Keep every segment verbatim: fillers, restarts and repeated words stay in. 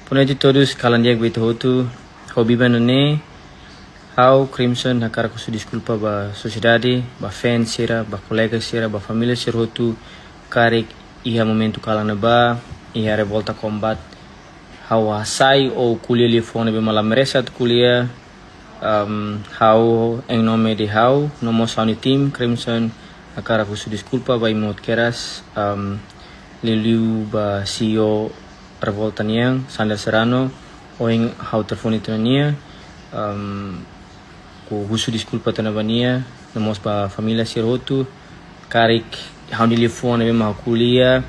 Boa noite todos, kalan di'ak ba ita hotu. Ho biban ne'e, ha'u Crimson hakarak husu deskulpa ba sosiedade, ba fans sira, ba kolega sira, ba família sira hotu, karik iha momentu kalan ne'ebá, iha revolta kombat, ha'u hasai ou ko'alia liafuan ne'ebé mak la merese atu ko'alia. Um, ha'u, em nome de ha'u no mós ha'u-nia tim Crimson, hakarak husu deskulpa ba imi hotu kedas, um, liuliu ba C E O Revolta nian, Sander Serrano. Ohin ha'u telefone tiha ona nia, um, ha'u husu deskulpa tiha ona ba nia, no mós ba família sira hotu. Karik ha'u-nia liafuan ne'ebé mak ha'u ko'alia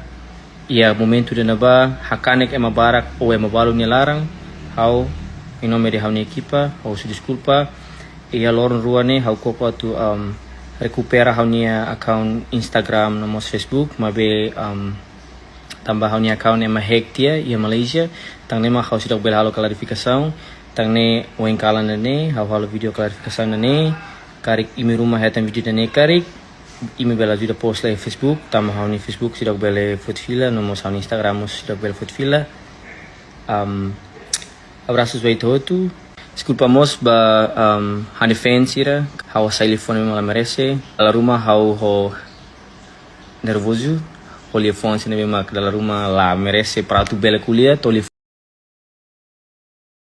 iha momentu ida-ne'ebá hakanek ema barak ou ema balu nia laran, ha'u, em nome de ha'u-nia ekipa, ha'u husu deskulpa. Iha loron rua ne'e ha'u koko atu, um, rekupera ha'u-nia account Instagram no mós Facebook, maibé, um, tanba ha'u-nia account ema hack tiha iha Malaysia, tan ne'e mak ha'u seidauk bele halo klarifikasaun. Tan ne'e ohin kalan ida-ne'e ha'u halo vídeo klarifikasaun ida-ne'e. Karik imi ruma hetan vídeo ida-ne'e karik, imi bele ajuda post lai iha Facebook, tanba ha'u-nia Facebook seidauk bele foti fila, no mós ha'u-nia Instagram mós seidauk bele foti fila. Um, abraços ba ita hotu. Deskulpa mós ba, um, ha'u-nia fans sira, ha'u hasai liafuan ne'ebé mak la merese. Dala ruma ha'u ho nervozu, ho liafuan sira ne'ebé mak dala ruma la merese para atu bele ko'alia, to'o lia